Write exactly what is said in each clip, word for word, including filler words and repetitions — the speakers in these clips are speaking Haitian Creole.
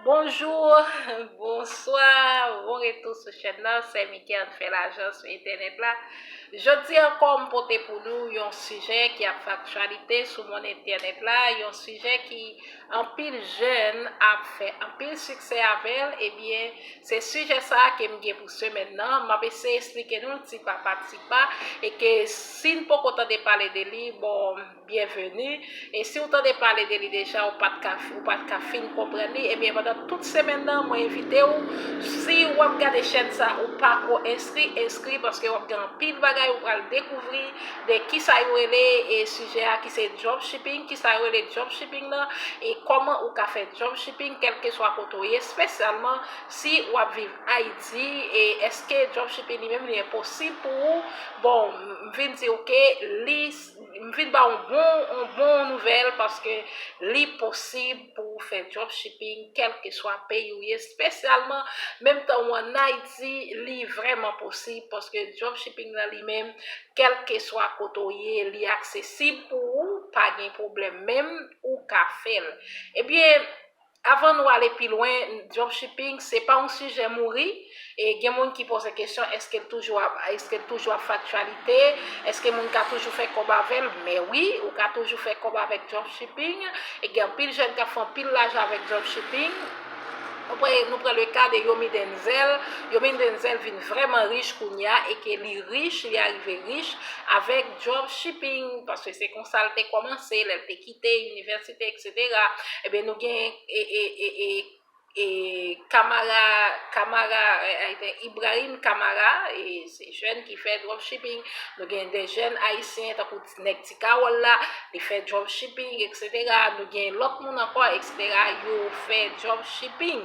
Bonjou, bonswa, bon retou sou chèn nan, sè Miki ann fè lajan sou entènèt la. Jodi ankò m pote pou nou yon sijè ki ap fè aktyalite sou mond entènèt la, yon sijè ki anpil jèn ap fè anpil siksè avè l, ebyen, se sijè sa a ke m gen pou semèn nan. M ap eseye esplike nou l ti pa pa ti pa, e ke si n poko tande pale de li, bon, byenveni. E si w tande pale de li deja, ou pa t ka, ou pa t ka fin konprann li, ebyen, pandan tout semèn nan, mwen envite w, si w ap gade chèn sa, ou pa ko enskri, enskri, paske w ap gen anpil bagay ou pral dekouvri de kisa yo rele, e sijè a ki se dropshipping, kisa yo rele dropshipping nan, e kòman ou ka fè dropshipping, kèlkeswa kote w ye, espesyalman si w ap viv Ayiti, e èske dropshipping li menm li enposib pou ou? Bon, m vin di w ke li, m vin ba w yon bon, yon bon nouvèl, paske li posib pou w fè dropshipping, kèlkeswa peyi w ye, espesyalman menm tan w ann Ayiti, li vrèman posib, paske dropshipping nan li menm, kèlkeswa kote w ye, li aksesib pou ou, pa gen pwoblèm menm, ou ka fè l. Ebyen, avan nou ale pi lwen, dropshipping, se pa yon sijè mouri. E gen moun ki poze kesyon, èske l toujou ap, èske l toujou ap fè aktyalite? Èske moun ka toujou fè kòb avè l? Men wi, ou ka toujou fè kòb avèk dropshipping. E gen anpil jèn k ap fè anpil lajan avèk dropshipping. Nou pran, nou pran le ka de Yomi Denzel. Yomi Denzel vin vrèman rich kounye a e ke li rich, li arive rich avèk dropshipping, paske se konsa l te kòmanse, lè l te kite inivèsite, etsetera. Ebyen, nou gen, e, e, e, e, e, Kamara, Kamara, e, e, Ibrahim Kamara, e, se jèn ki fè dropshipping. Nou gen de jèn ayisyen, tankou nèg Ti Kawòl la, li fè dropshipping, etsetera. Nou gen lòt moun ankò, etsetera, yo fè dropshipping.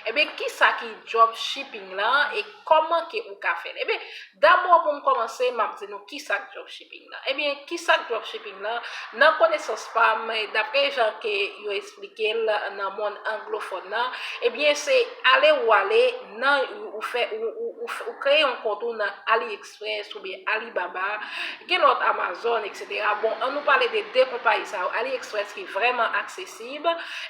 Ebyen, kisa ki dropshipping lan e kòman ke ou ka fè l? Ebyen, dabò pou m kòmanse, m ap di nou kisa k dropshipping lan. Ebyen, kisa k dropshipping lan? Nan konesans pa m, daprè jan ke yo esplike l nan mond anglofòn nan, ebyen, se ale ou ale nan, ou fè, ou, ou, ou, ou kreye yon kont ou nan AliExpress oubyen Alibaba, gen lòt Amazon, etsetera. Bon, an nou pale de de konpayi sa yo, AliExpress ki vrèman aksesib,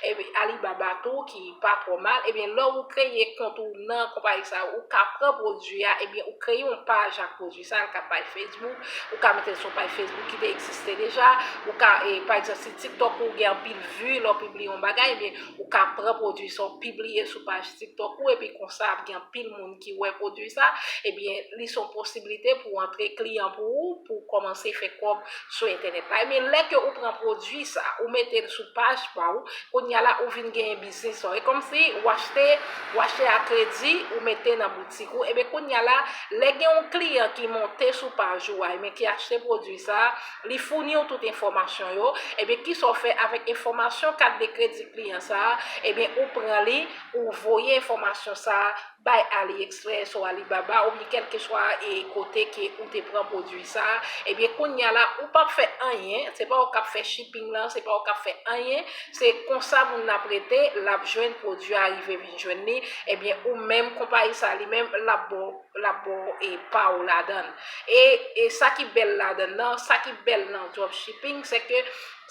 epi Alibaba tou ki pa twò mal. Ebyen, lè ou kreye kont ou nan konpayi sa yo, ou ka pran pwodui a, ebyen, ou kreye yon paj ak pwodui sa, l ka paj Facebook, ou ka mete l sou paj Facebook ki te egziste deja, ou ka, e, pa egzanp, si TikTok ou gen anpil vi, lè w pibliye yon bagay, ebyen, ou ka pran pwodui sa, w pibliye sou paj TikTok ou, epi konsa, ap gen anpil moun ki wè pwodui sa, ebyen, li se yon posiblite pou antre kliyan pou ou, pou kòmanse fè kòb sou entènèt la. Ebyen, lè ke ou pran pwodui sa, ou mete l sou paj pa w, kounye a la, ou vin genyen biznis ou. E kòmsi ou achte, ou achte a kredi, ou mete nan boutik ou. Ebyen, kounye a la, lè gen yon kliyan ki monte sou paj ou a, ebyen, ki achte pwodui sa, li founi w tout enfòmasyon yo. Ebyen, kisa w fè avèk enfòmasyon kat de kredi kliyan sa a? Ebyen, ou pran li, ou voye enfòmasyon sa a bay AliExpress ou Alibaba oubyen kèlkeswa, e, kote ke ou te pran pwodui sa a. Ebyen, kounye a la, ou p ap fè anyen, se pa ou k ap fè shipping lan, se pa ou k ap fè anyen, se konsa moun nan ap rete, l ap jwenn pwodui a rive vin jwenn li, ebyen, ou menm, konpayi sa li menm, l ap ba w, l ap ba w, e, pa w ladan l. E, e sa ki bèl ladan l nan, sa ki bèl nan dropshipping, se ke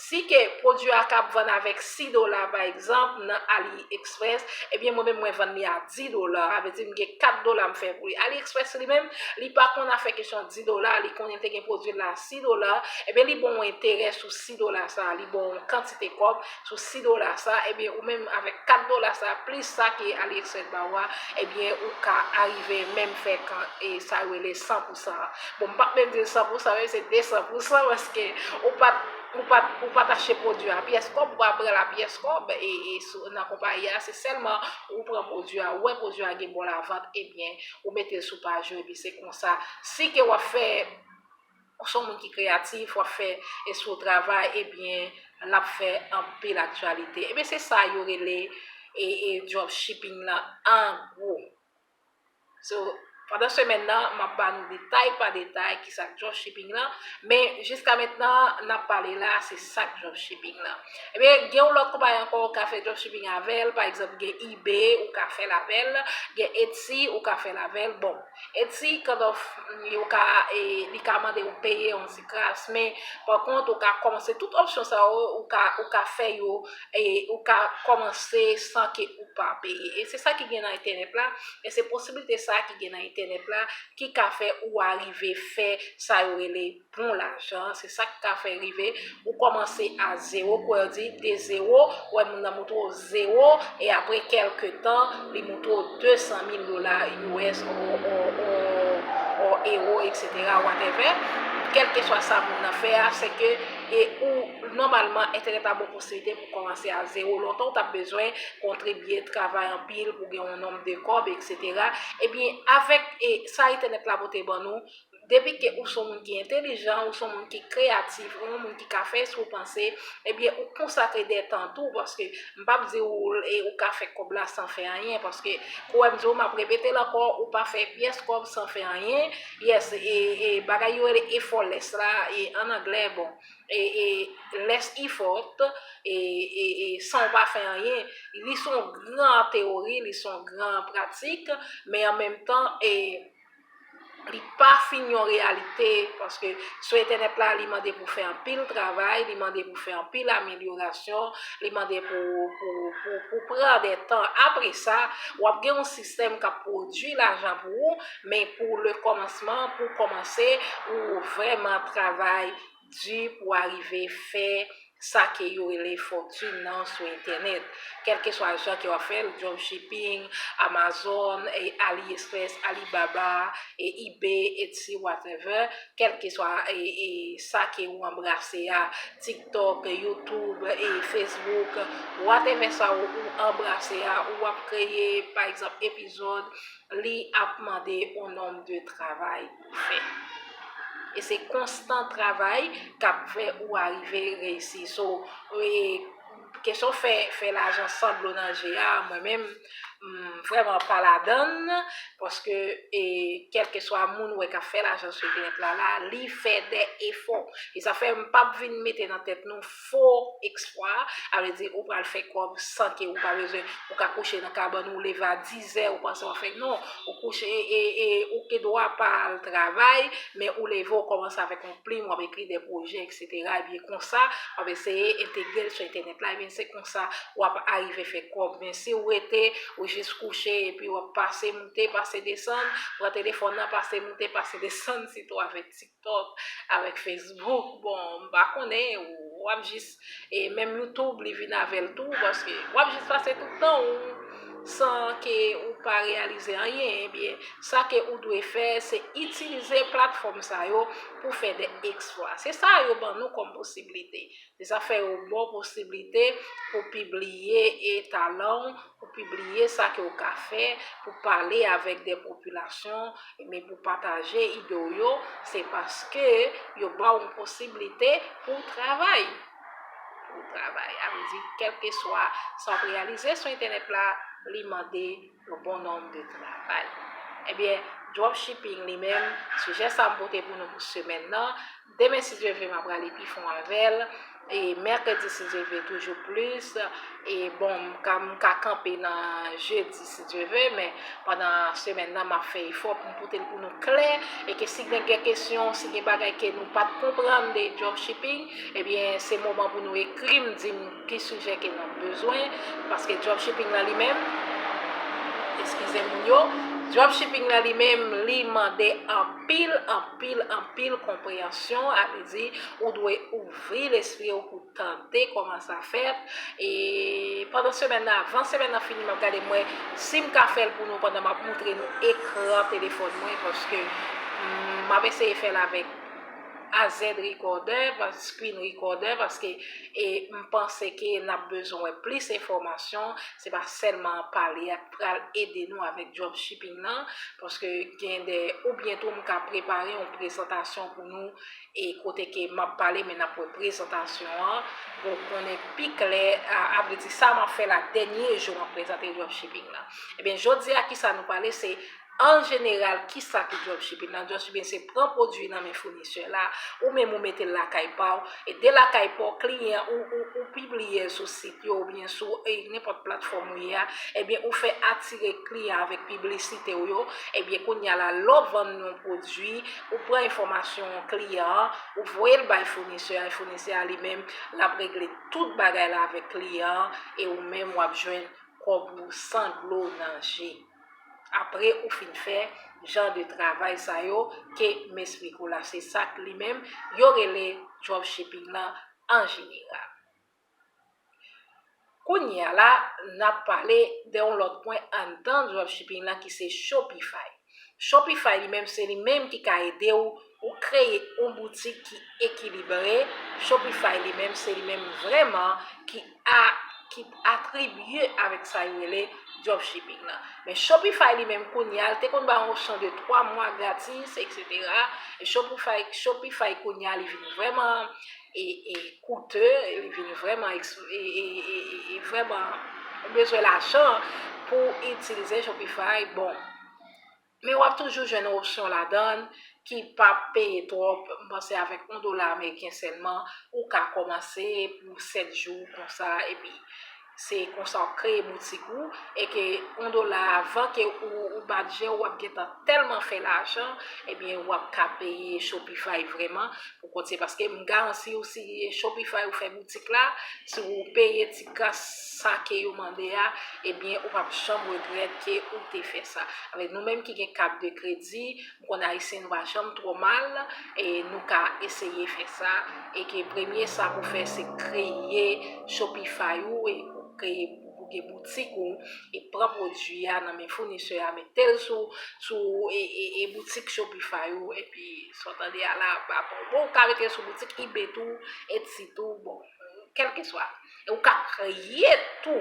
si ke pwodui a k ap vann avèk sis dola, pa egzanp, nan AliExpress, ebyen, mwen menm, mwen vann li a dis dola, sa vle di m gen kat dola m fè pou li. AliExpress li menm, li pa konn afè kesyon dis dola, li konnen l te gen pwodui l la a sis dola, ebyen, li ba w enterè sou sis dola sa a, li ba w yon kantite kòb sou sis dola sa a, ebyen, ou menm avèk kat dola sa a, plis sa ke AliExpress ba w a, ebyen, ou ka arive menm fè kan, e sa yo rele san pou san an. Bon, m p ap menm di l san pou san, men se de san pou san, paske ou pa t, ou pa t, ou pa t achte pwodui a pyès kòb, ou pa pran l a pyès kòb, e, e sou, nan konpayi a, se sèlman ou pran pwodui a, ou wè pwodui a gen bon lavant, ebyen, ou mete l sou paj ou, epi se konsa. Si ke w ap fè, ou se yon moun ki kreyatif, w ap fè, e sou travay, ebyen, l ap fè anpil aktyalite. Ebyen, se sa yo rele, e, e dropshipping lan, an gwo. So, Pandan semèn nan, m ap ba nou detay pa detay kisa k dropshipping lan, men jiska mentnan, n ap pale la, se sa k dropshipping lan. Ebyen, gen yon lòt konpayi ankò ou ka fè dropshipping avè l, pa egzanp, gen eBay, ou ka fè l avè l, gen Etsy, ou ka fè l avè l. Bon, Etsy, kind of, yo ka, e, li ka mande ou peye yon ti kras, men pa kont, ou ka kòmanse tout opsyon sa yo, ou ka, ou ka fè yo, e, ou ka kòmanse san ke ou pa peye. E se sa ki gen nan entènèt la, e se posiblite sa ki gen nan entènèt la ki ka fè ou arive fè sa yo rele bon lajan. Se sa k ka fè rive ou kòmanse a zewo, kwè yo di de zewo, wè moun nan moutre w zewo, e apre kèlke tan, li moutre w de san mil dola U S, o, o, o, o ewo, et cetera, whatever. Kèlkeswa sa moun nan fè a, se ke, e ou, nòmalman, entènèt la ba w posiblite pou kòmanse a zewo. Lontan, ou t ap bezwen kontribye, travay anpil pou gen yon nonb de kòb, et cetera. Ebyen, avèk, e, sa entènèt la pote ban nou, depi ke ou se yon moun ki entèlijan, ou se yon moun ki kreyatif, ou yon moun ki ka fè espri w panse, ebyen, ou konsakre de tan tou, paske m p ap di ou, e, ou ka fè kòb la san fè anyen, paske, ou wè m di w, m ap repete l ankò, ou pa fè pyès kòb san fè anyen. Yes, e, e, bagay yo rele effortless la, e, an anglè, bon, e, e, less effort, e, e, e, san w pa fè anyen. Li se yon gran teyori, li se yon gran pratik, men an menm tan, e, li pa fin yon reyalite, paske sou entènèt la, li mande pou fè anpil travay, li mande pou fè anpil amelyorasyon, li mande pou, pou, pou, pou pran de tan. Apre sa, w ap gen yon sistèm k ap pwodui lajan pou ou, men pou le kòmansman, pou kòmanse, ou vrèman travay di pou arive fè sa ke yo rele fòtin nan sou entènèt. Kèlkeswa jan ke w ap fè l, dropshipping, Amazon, e, AliExpress, Alibaba, e, eBay, Etsy, whatever, kèlkeswa, e, e, sa ke ou anbrase a, TikTok, YouTube, e, Facebook, whatever sa ou, ou anbrase a, ou ap kreye, pa egzanp, epizòd, li ap mande yon nonb de travay pou fè. E se konstan travay k ap fè ou arive reyisi. So, e, kesyon fè, fè lajan san dlo nan je a, mwen menm, m vrèman pa ladann, paske, e, kèlkeswa moun ou wè k ap fè lajan sou entènèt la, la, li fè de efò. E sa fè m p ap vin mete nan tèt nou fo eksplwa, sa vle di ou pral fè kòb san ke ou pa bezwen, ou ka kouche nan kabann ou, leve a dizè, ou panse w ap fè, non, ou kouche, e, e, ou gen dwa pa al travay, men ou leve, ou kòmanse avèk yon plim, w ap ekri de pwojè, et cetera. Ebyen, konsa, w ap eseye entegre l sou entènèt la, ebyen, se konsa w ap arive fè kòb. Men si w rete, ou jis kouche, epi w ap pase moute, pase desann, pran telefòn nan, pase moute, pase desann, sitou avèk TikTok, avèk Facebook, bon, m pa konnen, w ap jis, e menm YouTube, li vin avè l tou, paske w ap jis pase tout tan ou san ke ou pa reyalize anyen. Ebyen, sa ke ou dwe fè, se itilize platfòm sa yo pou fè de eksplwa. Se sa yo ban nou kòm posiblite. Se sa fè yo ba w posiblite pou pibliye, e, talan w, pou pibliye sa ke w ka fè, pou pale avèk de popilasyon, men pou pataje ide w yo, se paske yo ba w yon posiblite pou w travay. Pou w travay. Sa vle di, kèlkeswa sa w ap reyalize sou entènèt la, li mande yon bon nonb de travay. Ebyen, dropshipping li menm, sijè sa m pote pou nou pou semèn nan. Demen, si Dye vle, m ap prale pi fon avè l. E mèkredi, si Dye vle, toujou plis. E bon, m ka, m ka kanpe nan jedi, si Dye vle, men pandan semèn nan, m ap fè efò pou m pote l pou nou klè. E ke si gen, gen kesyon, si gen bagay ke nou pa t konprann de dropshipping, ebyen, se moman pou nou ekri m, di m ki sijè ke n ap bezwen, paske dropshipping lan li menm, eskize moun yo, dropshipping lan li menm, li mande anpil, anpil, anpil konpreyansyon, sa vle di, ou dwe ouvri lespri w pou tande kòman sa fèt, e pandan semèn nan, avan semèn nan fini, m ap gade m wè si m ka fè l pou nou pandan m ap moutre nou ekran telefòn mwen, paske, mm, m ap eseye fè l avèk A Z recorder, pas-, screen recorder, paske, e, m panse ke n ap bezwen wè plis enfòmasyon, se pa sèlman pale a k pral ede nou avèk dropshipping nan, paske gen de, oubyen tou m ka prepare yon prezantasyon pou nou, e kote ke m ap pale, men n ap wè prezantasyon an, pou w konnen pi klè, a, a vle di sa m ap fè la, dènye jou m ap prezante dropshipping nan. Ebyen, jodi a, kisa nou pale, se An jeneral, kisa ki dropshipping lan? Dropshipping se pran pwodui nan men founisè la, ou menm ou mete l lakay pa w, e de lakay pa w, kliyan, ou, ou, ou pibliye l sou sit yo oubyen sou e, nenpòt platfòm ou ye a, ebyen ou fè atire kliyan avèk piblisite w yo, ebyen kounye a la, lè w vann yon pwodui, ou pran enfòmasyon kliyan an, ou voye l bay founisè a, e founisè a li menm, l ap regle tout bagay la avèk kliyan an, e ou menm w ap jwenn kòb ou san dlo nan je. Apre ou fin fè jan de travay sa yo ke m esplike w la, se sa k li menm yo rele dropshipping lan an jeneral. Kounye a la, n ap pale de yon lòt pwen anndan dropshipping lan ki se Shopify. Shopify li menm, se li menm ki ka ede w, ou kreye yon boutik ki ekilibre. Shopify li menm, se li menm vrèman ki a, ki atribye avèk sa yo rele dropshipping lan. Men Shopify li menm kounye a, l te konn ba yon opsyon de twa mwa gratis, et cetera. E Shopify, Shopify kounye a, li vin vrèman e, e koute, li vin vrèman eks-, e, e, e, e, e vrèman ou bezwen lajan pou itilize Shopify. Bon, men w ap toujou jwenn yon opsyon ladan l ki p ap peye twòp. M panse avèk yon dola ameriken sèlman, ou ka kòmanse pou sèt jou konsa, epi se konsa w ap kreye boutik ou, e ke yon dola avan ke ou, ou bat je, w ap gentan tèlman fè lajan, ebyen, w ap ka peye Shopify vrèman pou kont se, paske m garanti w, si Shopify ou fè boutik la, si w peye ti kras sa ke yo mande a, ebyen, ou p ap janm regrèt ke ou te fè sa. Avèk nou menm ki gen kat de kredi, m konn Ayisyen nou pa janm twò mal, e nou ka eseye fè sa, e ke premye sa pou fè se kreye Shopify ou, e pou kreye, pou gen boutik ou, e pran pwodui a nan men founisè a, mete l sou, sou, e, e, e boutik Shopify ou, epi sa w tande a la, ba, bon, bon, ou ka mete l sou boutik eBay tou, Etsy tou, bon, kèlkeswa. E ou ka kreye tou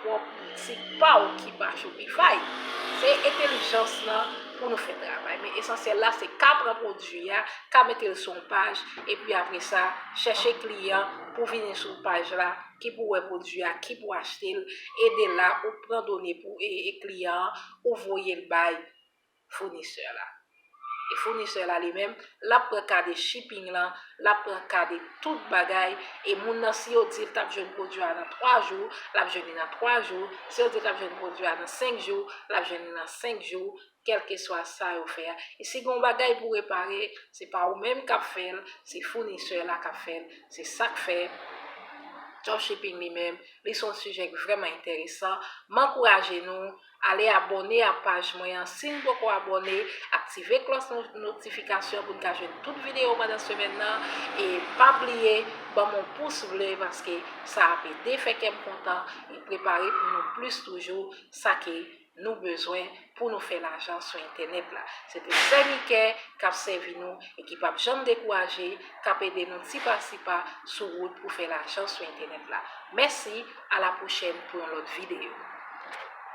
pwòp boutik pa w ki pa Shopify. Se entèlijans lan pou nou fè travay. Men esansyèl la, se ka pran pwodui a, ka mete l sou yon paj, epi apre sa, chèche kliyan pou vini sou paj la, ki pou wè pwodui a, ki pou achte l, e de la, ou pran done pou e, e kliyan an, ou voye l bay founisè la. E founisè la li menm, l ap pran ka de shipping lan, l ap pran ka de tout bagay, e moun nan, si yo di l t ap jwenn pwodui a nan twa jou, l ap jwenn li nan twa jou, si yo di l t ap jwenn pwodui a nan senk jou, l ap jwenn li nan senk jou, kèlkeswa sa yo fè a. E si gen yon bagay pou repare, se pa ou menm k ap fè l, se founisè la k ap fè l. Se sa k fè dropshipping li menm, li se yon sijè ki vrèman enteresan. M ankouraje nou, ale abòne ak paj mwen an. Si n poko abòne, aktive klòch no-, notifikasyon pou n ka jwenn tout videyo pandan semèn nan. E pa bliye, ban m yon pous ble, paske sa ap ede fè kè m kontan e prepare pou nou plis toujou sa ke nou bezwen pou nou fè lajan sou entènèt la. Se te sè Nikè k ap sèvi nou e ki p ap janm dekouraje, k ap ede nou ti pa ti pa sou wout pou fè lajan sou entènèt la. Mèsi, a la pwochèn pou yon lòt videyo.